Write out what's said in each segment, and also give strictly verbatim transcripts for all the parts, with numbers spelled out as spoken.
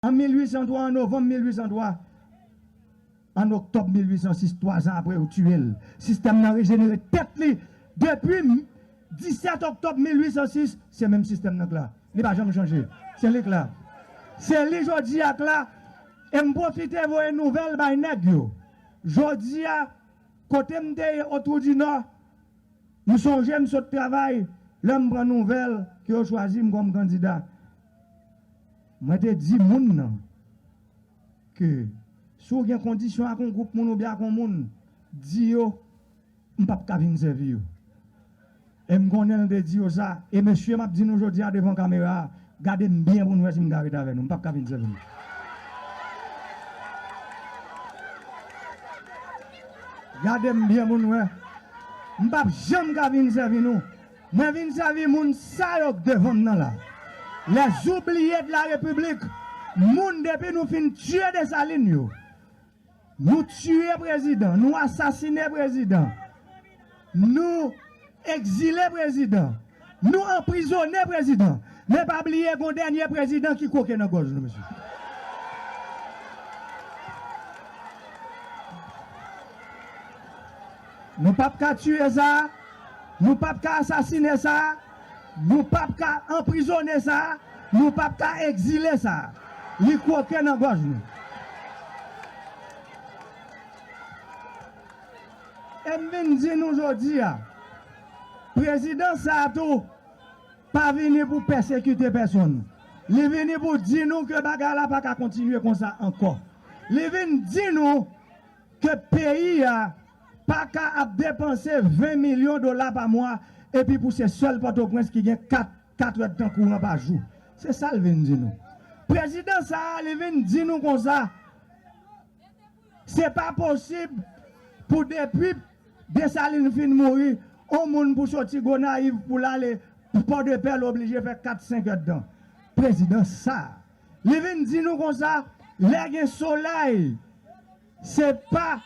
an mil uit san twa, an novanm mil uit san twa, an oktòb mil uit san sis, twa zan apre, yo tiye l. Sistèm nan rejenere tèt li. Depi m-, disèt oktòb mil uit san sis, se menm sistèm nan k la. Li pa janm chanje. Se li k la. Se li jodi a k la. E m pwofite voye nouvèl bay nèg yo. Jodi a, kote m te ye, Otwou di Nò, m sonje m sot travay, lè m pran nouvèl ke yo chwazi m kòm kandida. Mwen te di moun nan ke si w gen kondisyon ak yon gwoup moun oubyen ak yon moun, di yo, m p ap ka vin sèvi yo. E m konnen l te di yo sa. E mesye, m ap di nou jodi a devan kamera a, gade m byen pou n wè si m ka ret avè nou. M p ap ka vin sèvi nou. Gade m byen pou n wè. M p ap janm ka vin sèvi nou. Mwen vin sèvi moun sa yo k devan m nan la. Les oubliés de la République. Moun depi nou fin tiye Desalin yo. Nou tiye prezidan, nou asasine prezidan, nou egzile prezidan, nou anprizone prezidan. Men pa bliye gon dènye prezidan ki kwoke nan gòj nou, mesye. Nou p ap ka tiye sa. Nou p ap ka asasine sa, nou p ap ka anprizone sa, nou p ap ka egzile sa. Li kwoke nan gòj nou. E m vin di nou jodi a, prezidan sa a tou pa vini pou pèsekite pèsonn. Li vini pou di nou ke bagay la pa ka kontinye konsa ankò. Li vin di nou ke peyi a pa ka ap depanse ven milyon dola pa mwa, epi pou se sèl Pòtoprens ki gen kat, kat èdtan kouran pa jou. Se sa l vin di nou. Prezidan sa a, li vin di nou konsa, se pa posib pou depi Desalin fin mouri, on moun pou soti Gonayiv pou l ale Pòdepè, l oblije fè kat, senk èdtan. Prezidan sa a, li vin di nou konsa, lè gen solèy, se pa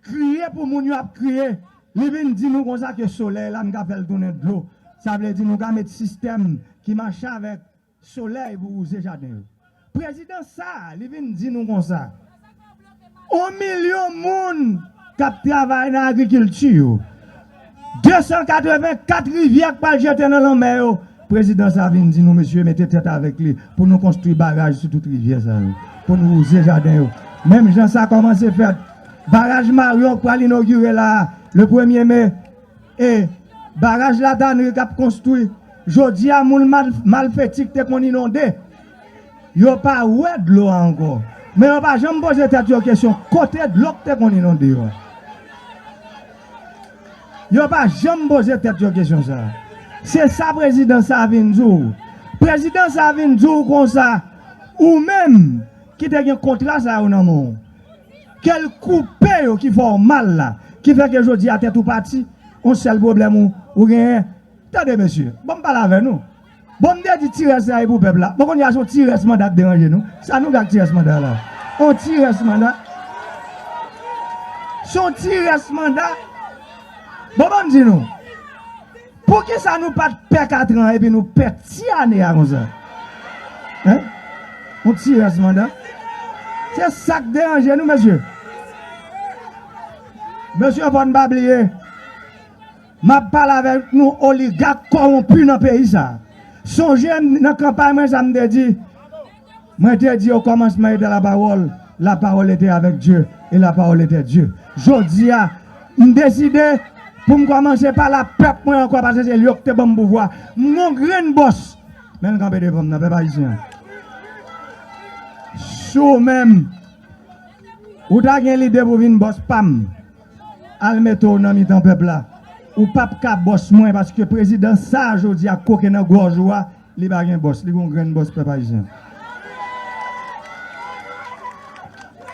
kriye pou moun yo ap kriye. Li vin di nou konsa ke solèy la, n ka fè l tounen dlo. Sa vle di nou ka met sistèm ki mache avèk solèy pou wouze jaden yo. Prezidan sa a, li vin di nou konsa, on milyon moun k ap travay nan agrikilti yo, de san katrevenkat rivyè k pral jete nan lanmè yo, prezidan sa a vin di nou, mesye, mete tèt avèk li pou nou konstwi baraj sou tout rivyè sa yo, pou nou wouze jaden yo. Menm jan sa kòmanse fèt, baraj Maryon k pral inogire la a, le premye me, e baraj Latanri k ap konstwi, jodi a moun mal, malfeti k te konn inonde, yo pa wè dlo a ankò. Men yo pa janm poze tèt yo kesyon, kote dlo k te konn inonde yo a? Yo pa janm poze tèt yo kesyon sa a. Se sa prezidan sa a vin di w. Prezidan sa a vin di w konsa, ou menm ki te gen kontra sa yo nan men w, ke l koupe yo ki fè w mal la, ki fè ke jodi a tèt ou pati, yon sèl pwoblèm ou, ou genyen. Tande, mesye, ban m pale avè nou. Bon, m te di ti rès la e pou pèp la. Bon, kounye a se yon ti rès manda k deranje nou. Sa nou gen ak ti rès manda la? Yon ti rès manda. Se yon ti rès manda. Bon, ban m di nou. Poukisa nou pa t pè katran epi nou pè ti ane a konsa? Hein? Yon ti rès manda. Se sa k deranje nou, mesye. Mesye, fò n pa bliye, m ap pale avèk nou oligak kòwonpi nan peyi sa a. Sonje m nan kanpay mwen sa m te di, mwen te di, au commencement était la parole, la parole était avec Dieu, et la parole était Dieu. Jodi a, m deside pou m kòmanse pale a pèp mwen ankò, paske se li yo ki te ban m pouvwa. M gon grenn bòs, men l kanpe devan m nan, pèp ayisyen an. Si w menm, ou ta gen lide pou vin bòs pa m, al mete w nan mitan pèp la. Ou p ap ka bòs mwen, paske prezidan sa a jodi a kwoke nan gòj ou a, li pa gen bòs, li gon grenn bòs, pèp ayisyen.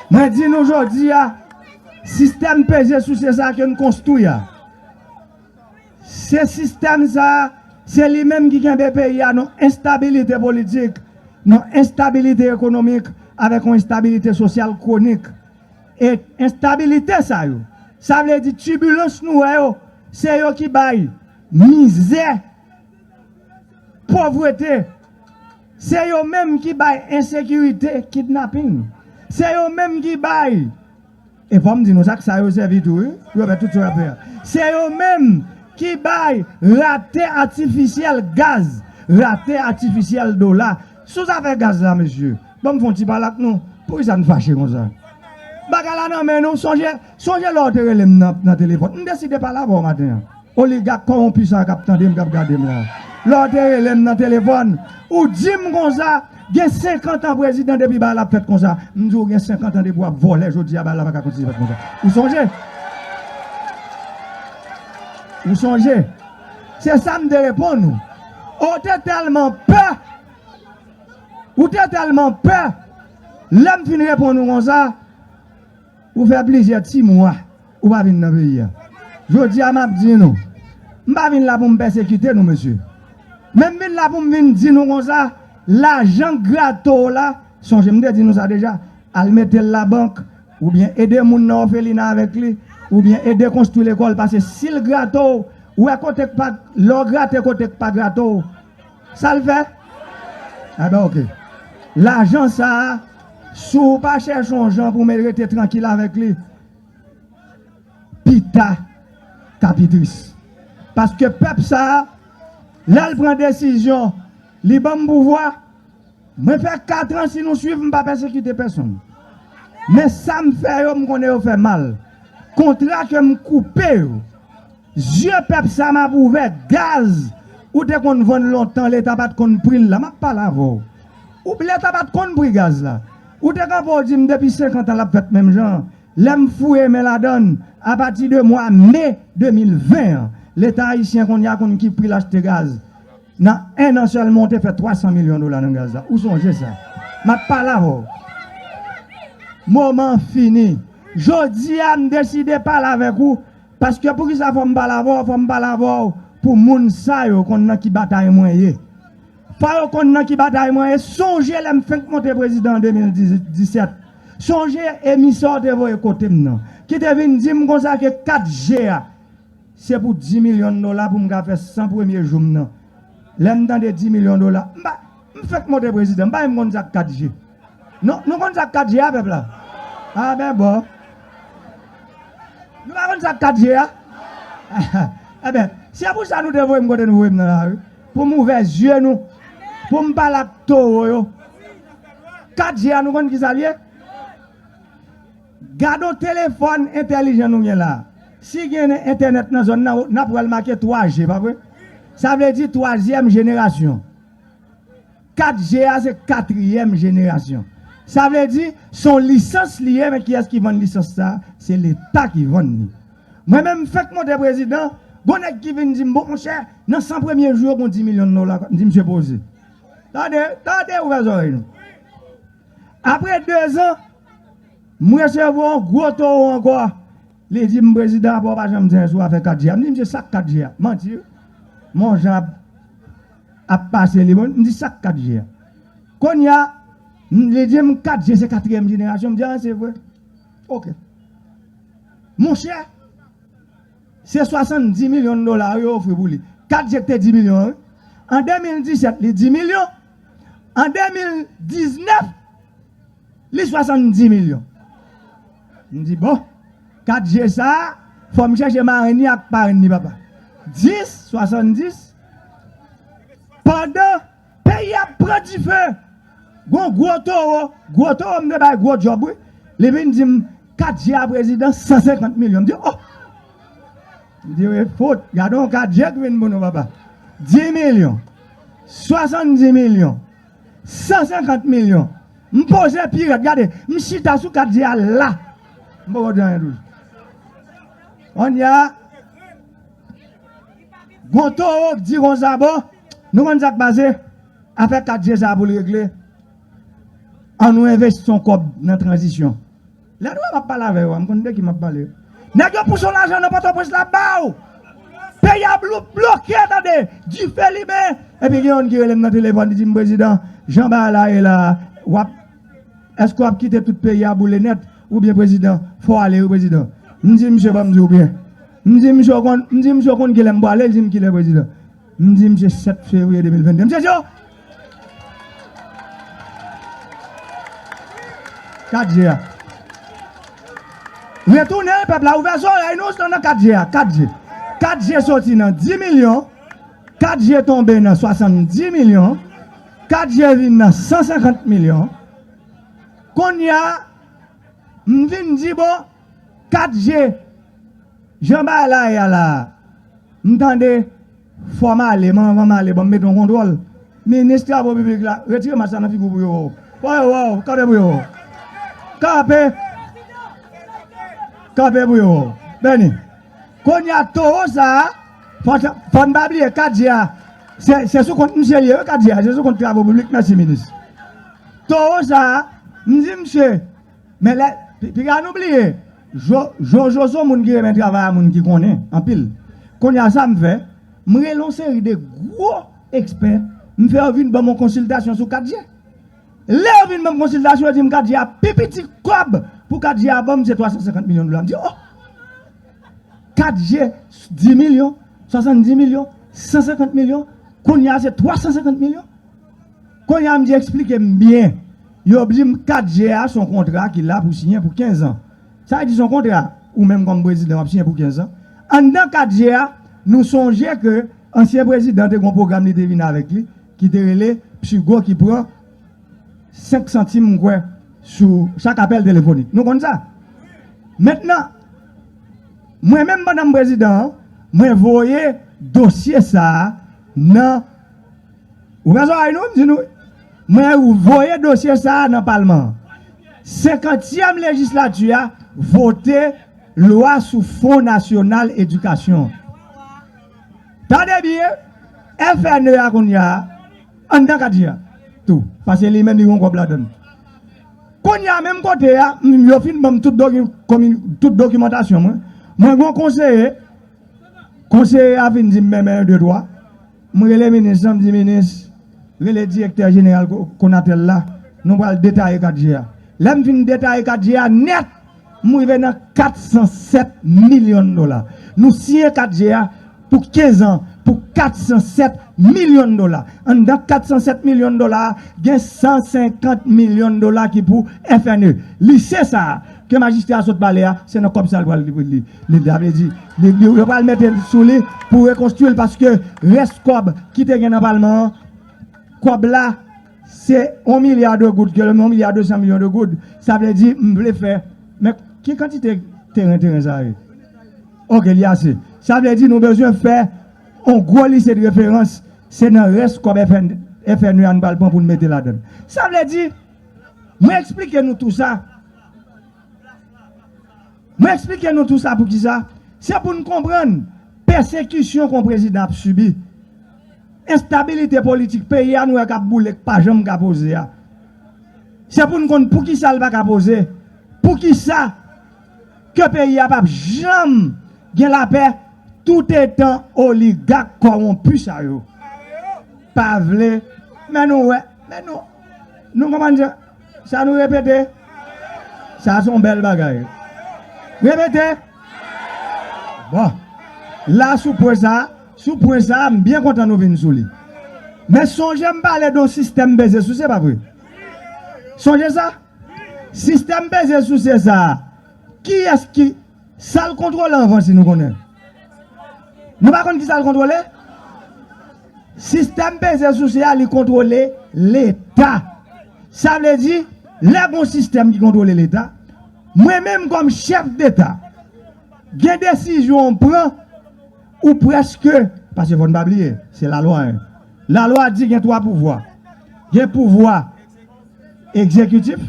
Mwen di nou jodi a, sistèm peze souse sa a ke n konstwi a, se sistèm sa a, se li menm ki kenbe peyi a nan enstabilite politik, nan enstabilite ekonomik, avèk yon enstabilite sosyal kwonik. E enstabilite sa yo, sa vle di tibilans nou wè yo, se yo ki bay mizè, povrete, Se yo menm ki bay ensekirite, kidnaping. Se yo menm ki bay, e fò m di nou sa, k sa yo sèvi tou, wi, pou yo fè tout sa yo ap fè a. Se yo menm ki bay rate atifisyèl gaz, rate atifisyèl dola. Sou zafè gaz la, mesye, ban m fè yon ti pale ak nou. Poukisa n fache konsa? Bagay la nan men nou. Sonje, sonje lè w te rele m nan, nan telefòn. M deside pale avè w maten an. Oligak kòwonpi sa k ap tande m, k ap gade m la. Lè w te rele m nan telefòn, ou di m konsa, gen senkant an prezidan depi bagay la ap fèt konsa. M di w gen senkant an depi w ap vòlè, jodi a bagay la pa ka kontinye fèt konsa. Ou sonje? Ou sonje? Se sa m te reponn ou. Ou te tèlman pè. Ou te tèlman pè. Lè m fin reponn ou konsa, ou fè plizyè ti mwa ou pa vin nan peyi a. Jodi a, m ap di nou, m pa vin la pou m pèsekite nou, mesye. Men m vin la pou m vin di nou konsa, lajan grato w la, sonje m te di nou sa deja, al mete l labank, oubyen ede moun nan òfelina avèk li, oubyen ede konstwi lekòl, paske si l grato w, ou wè kote k pa, lè w grate kote k pa grato w, sa l fè? Enben, oke. Lajan sa a, si w pa chèche yon jan pou w rete trankil avèk li, pita k ap pi tris. Paske pèp sa a, lè l pran desizyon, li ban m pouvwa, mwen fè kat an, si nou swiv, m pa pèsekite pèsonn. Men sa m fè yo, m konnen yo fè mal. Kontra ke m koupe yo, zye pèp sa m ap ouvè. Gaz, ou te konn vann lontan, Leta pa t konn pri l la. M ap pale avè w. Ou, Leta pa t konn pri gaz la. Ou te kanpe, w di m depi senkant an l ap fèt menm jan. Lè m foure men ladan l, apati de mwa me de mil ven an, Leta ayisyen kounye a konn ki pri l achte gaz. Nan en an sèlman, w te fè twa san milyon dola nan gaz la. Ou sonje sa? M ap pale avè w. Moman an fini. Jodi a, m deside pale avèk ou. Paske poukisa fò m pale avè w? Fò m pale avè w pou moun sa yo konn nan ki batay mwen ye. Fò yo konn nan ki batay mwen ye. Sonje lè m fenk monte prezidan an de mil disèt. Sonje emisè w te voye kote m nan, ki te vin di m konsa ke kat G a, se pou dis milyon dola pou m ka fè san premye jou m nan. Lè m tande dis milyon dola, m pa, m fenk monte prezidan, m pa menm konn sa k kat G. Non, nou konn sa k kat G a, pèp la? A ben bon. Nou pa konn sa k kat G a? Enben, se pou sa nou te voye m kote nou voye m nan la, wi. Pou m ouvè zye nou. Pou m pale ak towo yo. Kat G a, nou konn ki sa l ye? Gade yon telefòn entèlijan nou gen la. Si gen entènèt nan zòn nan, n ap wè l make twa G, pa vre? Sa vle di twazyèm jenerasyon. Kat G a se katriyèm jenerasyon. Sa vle di, se yon lisans li ye, men kiyès ki vann lisans sa a? Se Leta ki vann li. Mwen menm, m fenk monte prezidan, gon nèg ki vin di m, bon, monchè, nan san premye jou yo, gon dis milyon dola. M di, misye poze. Tande, tande, ouvè zòrèy nou. Apre dezan, m resevwa yon gwo towo ankò. Li di m, prezidan, apa w pa janm di anyen sou afè kat G a? M di, misye, sa k kat G a? Manti, wi. Men yon jan ap, ap pase li, bon, m di, sa k kat G a? Kounye a, m, li di m, kat G se katriyèm jenerasyon. M di, a, se vre. Oke. Monchè, se swasanndis milyon dola yo ofri pou li. Kat G te dis milyon an, wi. An de mil disèt, li dis milyon. An de mil diznèf, li swasanndis milyon. M di, bon, kat G sa a, fò m chèche marenn li ak parenn li, papa. Dis, swasanndis. Pandan peyi a ap pran dife, gon gwo towo, gwo towo m te bay gwo djòb, wi. Li vin di m, kat G a prezidan, san senkant milyon. M di, oh! M di, wi, fout, gade yon kat G ki vin pou nou, papa. Dis milyon, swasanndis milyon, san senkant milyon. M poze pi rèd, gade, m chita sou kat G a la. M poko di anyen toujou. Kounye a, gon towo k di konsa, bon, nou konn sa k pase? Afè kat G sa a pou l regle. Ann nou envesti yon kòb nan tranzisyon. Lè nou wè m ap pale avè yo a, m konn de ki m ap pale. Nèg yo pouse yon lajan nan Pòtoprens la ba w. Peyi a blou-, bloke, tande. Dife limen. Epi gen youn ki rele m nan telefòn, li di m, prezidan, jan bagay la ye la, w ap, èske w ap kite tout peyi a boule nèt? Oubyen prezidan, fò w ale wi, prezidan. M di misye, ban m di w byen. M di misye, w konn, m di misye, w konn kilè m pwale? Li di m kilè, prezidan. M di misye, sèt fevriye de mil venn de. Misye di, oh! Kat G a. Retounen, pèp la, ouvè zòrèy nou, se nan kat G a, kat G. Kat G soti nan dis milyon, kat G tonbe nan swasanndis milyon, kat G vin nan san senkant milyon. Kounye a, m vin di, bon, kat G, jan bagay la ye a la, m tande, fò m ale, men anvan m ale, ban m mete yon kontwòl. Minis Travo Piblik la, retire mask la nan figi w pou yo wè w. Fò yo wè w, kanpe pou yo wè w. Kanpe. Kanpe pou yo wè w. Beni. Kounye a, towo sa a, fò, fò n pa bliye kat G a, se, se sou kont misye l ye, wi, kat G a, se sou kont Travo Piblik, mèsi, minis. Towo sa a, m di misye, men lè, pi-, piga nou bliye, Jo-, Jojo se yon moun ki renmen travay a moun ki konnen anpil. Kounye a sa m fè, m rele yon seri de gwo ekspè, m fè yo vin ban m yon konsiltasyon sou kat G. Lè yo vin ban m konsiltasyon, yo di m kat G a pi piti kòb pou kat G a ban m se twa san senkant milyon dola. M di, oh! Kat G, dis milyon, swasanndis milyon, san senkant milyon, kounye a se twa san senkant milyon. Kounye a m di eksplike m byen. Yo di m kat G a se yon kontra ki la pou siyen pou kenz an. Sa vle di se yon kontra ou menm kòm prezidan w ap siyen pou kenz an. Anndan kat G a, nou sonje ke ansyen prezidan te gen yon pwogram li te vin avèk li ki te rele Psigo ki pran senk santim, m kwè, sou chak apèl telefonik. Nou konn sa? Mentnan, mwen menm pandan m prezidan an, mwen voye dosye sa a nan, ouvè zòrèy nou, m di nou, mwen voye dosye sa a nan palman an. Senkantyèm lejislati a vote lwa sou Fon Nasyonal Edikasyon. Tande byen, F N E a kounye a, anndan kat G a tou, paske li menm li gen yon kòb ladan l. Kounye a, menm kote a, m, yo fin ban m tout doki-, komi-, tout dokimantasyon mwen. Mwen gen yon konseye, konseye a fin di m, men, men, de, twa. M rele minis lan, m di, minis, rele direktè jeneral Ko-, Konatel la, nou pral detaye kat G a. Lè m fin detaye kat G a nèt, m rive nan kat san sèt milyon dola. Nou siyen kat G a pou kenz an, pou kat san sèt milyon dola. Anndan kat san sèt milyon dola a, gen san senkant milyon dola ki pou F N E. Lise sa a, ke majistra a sot pale a, se nan kòb sa a l pral li, li, li, sa vle di, li, li, yo pral mete l sou li pou rekonstwi l, paske rès kòb ki te gen nan palman an, kòb la, se yon milya de goud, ke yon milya de san milyon de goud. Sa vle di, m vle fè, men ki kantite teren, teren sa ye? Oke, li ase. Sa vle di, nou bezwen fè yon gwo lise de referans, se nan rès kòb F N, F N E a nou pral pran pou n mete ladan l. Sa vle di, mwen eksplike nou tou sa. Mwen eksplike nou tou sa poukisa. Se pou n konprann pèsekisyon ke yon prezidan ap sibi. Enstabilite politik peyi a nou wè k ap boule, k pa janm ka poze a. Se pou n konn poukisa l pa ka poze. Poukisa ke peyi a p ap janm gen lapè toutetan oligak kòwonpi sa yo pa vle. Men nou wè, men nou, nou konprann sa, sa nou repete? Sa se yon bèl bagay. Repete. Bon. La, sou pwen sa, sou pwen sa, m byen kontan nou vin sou li. Men sonje m pale de yon sistèm peze souse, pa vre? Sonje sa? Sistèm peze souse sa a, kiyès ki, sa l kontwole anvan si nou konnen? Nou pa konn ki sa l kontwole? Sistèm peze souse a, li kontwole Leta. Sa vle di, lè gon sistèm ki kontwole Leta, mwen menm kòm chèf deta, gen desizyon w pran, ou prèske, paske fò n pa bliye, se lalwa, en. Lalwa di gen twa pouvwa. Gen pouvwa egzekitif,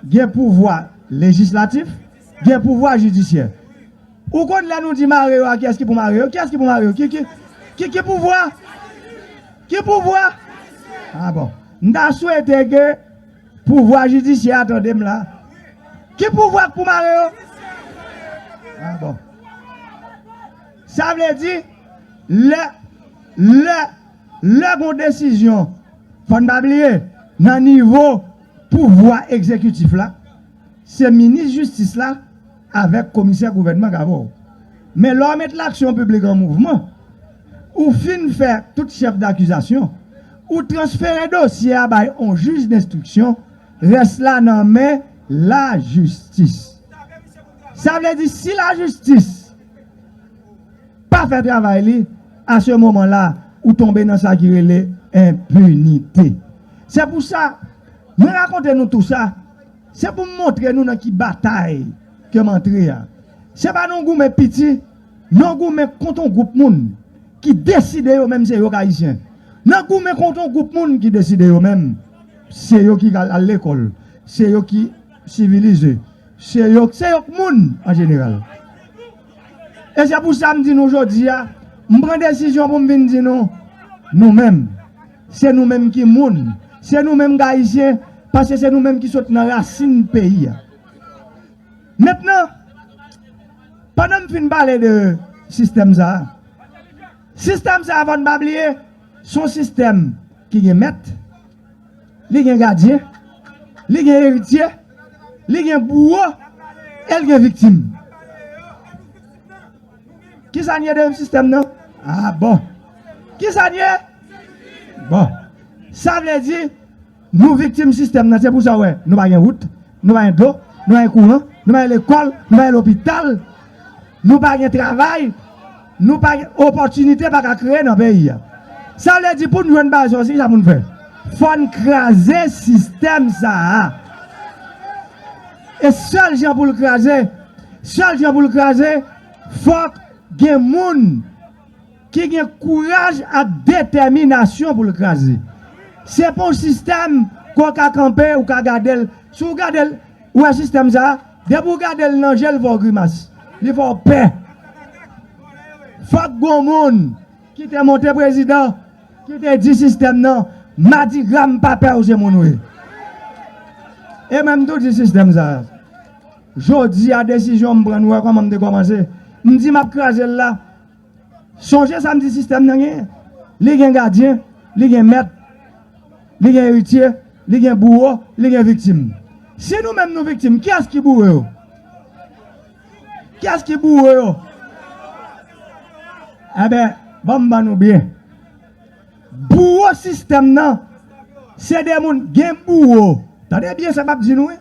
gen pouvwa lejislatif, gen pouvwa jidisyè. Ou konn lè nou di mare yo a, kiyès ki pou mare yo? Kiyès ki pou mare yo? Ki, ki, ki, ki pouvwa? Ki pouvwa? Ah bon. M ta swete ke pouvwa jidisyè a tande m la. Ki pouvwa k pou mare yo? Ah bon. Sa vle di, lè, lè, lè gon desizyon, fò n pa bliye, nan nivo pouvwa egzekitif la, se minis jistis la avèk komisè gouvènman k avè w. Men lè w met laksyon piblik an mouvman, ou fin fè tout chèf dakizasyon, ou transfere dosye a bay on jij denstriksyon, rès la nan men lajistis. Sa vle di, si lajistis pa fè travay li, a se moman la, ou tonbe nan sa ki rele enpinite. Se pou sa, mwen rakonte nou tou sa, se pou m montre nou nan ki batay ke m antre a. Se pa nan goumen piti, nan goumen kont yon gwoup moun ki deside yo menm se yo k Ayisyen. Nan goumen kont yon gwoup moun ki deside yo menm se yo ki al, al lekòl, se yo ki sivilize, se yo, se yo k moun an jeneral. E se pou sa m di nou jodi a, m pran desizyon pou m vin di nou, nou menm, se nou menm ki moun, se nou menm k Ayisyen, paske se nou menm ki sot nan rasin peyi a. Mentnan, pandan m fin pale de sistèm sa a, sistèm sa a, fò n pa bliye, se yon sistèm ki gen mèt, li gen gadyen, li gen eritye, li gen bouwo, e li gen viktim. Kisa n ye de sistèm nan? Ah bon. Kisa n ye? Bon. Sa vle di, nou viktim sistèm nan. Se pou sa w wè, nou pa gen wout, nou pa gen dlo, nou pa gen kouran, nou pa gen lekòl, nou pa gen lopital, nou pa gen travay, nou pa gen opòtinite pa ka kreye nan peyi a. Sa vle di pou n jwenn bagay sa yo, se kisa pou n fè? Fò n kraze sistèm sa a. E sèl jan pou l kraze, sèl jan pou l kraze, fòk gen moun ki gen kouraj ak detèminasyon pou l kraze. Se pa yon sistèm ke w ka kanpe, ou ka gade l. Si w gade l, ou wè sistèm sa a, depi w gade l nan je l, fè w grimas. Li fè w pè. Fòk gon moun ki te monte prezidan, ki te di sistèm nan, Madigra, m pa pè w, se moun ou ye. E mwen, m tou di sistèm sa a. Jodi a, desizyon m pran, nou wè kòman m te kòmanse. M di m ap kraze l la. Sonje sa m di sistèm nan genyen. Li gen gadyen, li gen mèt, li gen eritye, li gen bouwo, li gen viktim. Si nou menm nou viktim, kiyès ki bouwo yo? Kiyès ki bouwo yo? Enben, ban m ban nou byen. Bouwo sistèm nan, se de moun, gen bouwo. Tande byen sa m ap di nou, wi.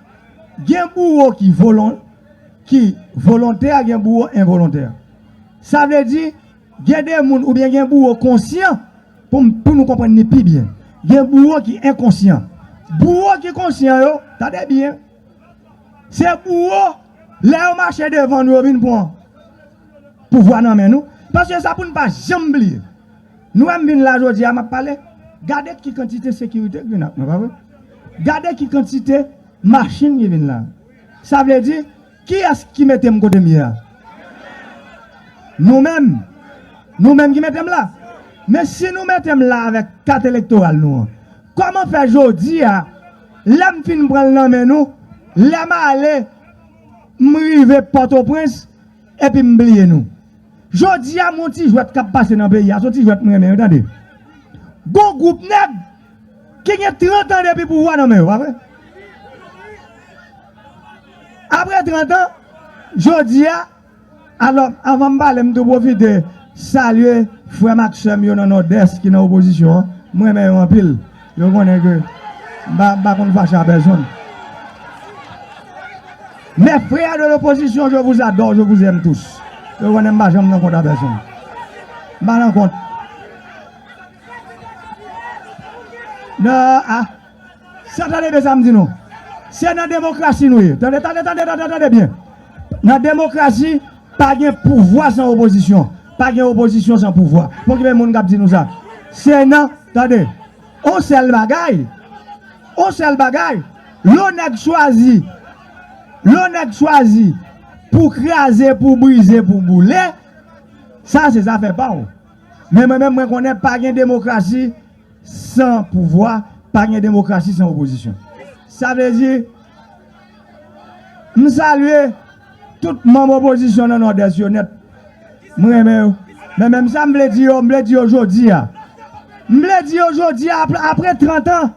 Gen bouwo ki volon, ki volontè, gen bouwo envolontè. Sa vle di, gen de moun oubyen gen bouwo konsyan, pou m, pou nou konprann li pi byen. Gen bouwo ki enkonsyan. Bouwo ki konsyan yo, tande byen, se bouwo, lè yo mache devan nou, yo vin pran pouvwa nan men nou. Paske sa pou n pa janm bliye. Nou wè m vin la jodi a, m ap pale. Gade ki kantite sekirite ki vin ak mwen, pa vre? Gade ki kantite machin ki vin la. Sa vle di, kiyès ki mete m kote m ye a? Nou menm. Nou menm ki mete m la. Men si nou mete m la avèk kat elektoral nou an, kòman fè jodi a, lè m fin pran l nan men nou, lè m ale, m rive Pòtoprens, epi m bliye nou? Jodi a, m yon ti jwèt k ap pase nan peyi a, se yon ti jwèt m renmen, wi, tande. Gon gwoup nèg ki gen trant an depi pouvwa nan men yo, pa vre? Apre trant an, jodi a, alò, anvan m pale, m tou pwofite salye frè m ak sè m yo nan Nòdès ki nan opozisyon an. M renmen yo anpil. Yo konnen ke m pa, m pa konn fache a pèsonn. Mes frères de l'opposition, je vous adore, je vous aime tous. Yo konnen m pa janm nan kont a pèsonn. M pa nan kont. Non, ah. Sa tande byen sa m di nou. Se nan demokrasi nou ye. Tande, tande, tande, tande, tande byen. Nan demokrasi, pa gen pouvwa san opozisyon. Pa gen opozisyon san pouvwa. Poko gen moun k ap di nou sa. Se nan, tande, on sèl bagay. On sèl bagay. Lè yon nèg chwazi, lè yon nèg chwazi pou kraze, pou brize, pou boule, sa se zafè pa w. Men mwen menm, mwen konnen pa gen demokrasi san pouvwa, pa gen demokrasi san opozisyon. Sa vle di, m salye tout manm opozisyon nan Nòdès yo nèt. M renmen yo. Men menm sa m vle di yo, m vle di yo jodi a. M vle di yo jodi a, apre, apre trant an,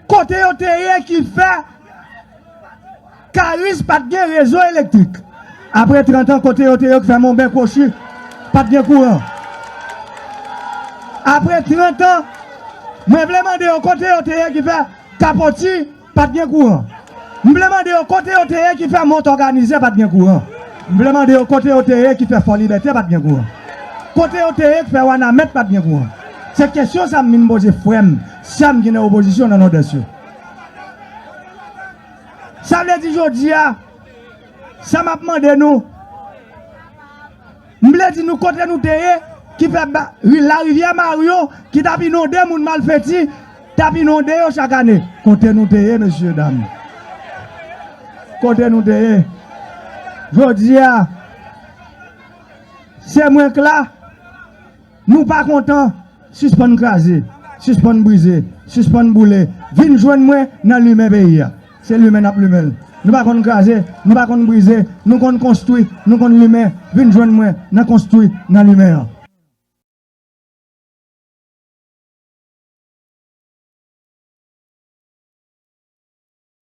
kote yo te ye ki fè Karis pa t gen rezo elektrik. Apre trant an, kote yo te ye ki fè Monben Kwochi pa t gen kouran. Apre trant an, mwen vle mande yo kote yo te ye ki fè Kapoti pa t gen kouran. M vle mande yo kote yo te ye ki fè Mont Òganize pa t gen kouran. M vle mande yo kote yo te ye ki fè Fò Libète pa t gen kouran. Kote yo te ye ki fè Wanament pa t gen kouran. Se kesyon sa m vin poze frè m, sè m ki nan opozisyon nan Nòdès yo. Sa vle di jodi a, sa m ap mande nou, m vle di nou kote nou te ye, ki fè ba, ri, larivyè Mario, ki t ap inonde moun Malfeti, t ap inonde yo chak ane. Kote nou te ye, mesye dam? Kote nou te ye? Jodi a, se mwen k la, nou pa kontan, sispann kraze, sispann brize, sispann boule. Vin jwenn mwen nan limen peyi a. Se limen n ap limen l. Nou pa konn kraze, nou pa konn brize, nou konn konstwi, nou konn limen. Vin jwenn mwen nan konstwi, nan limen an.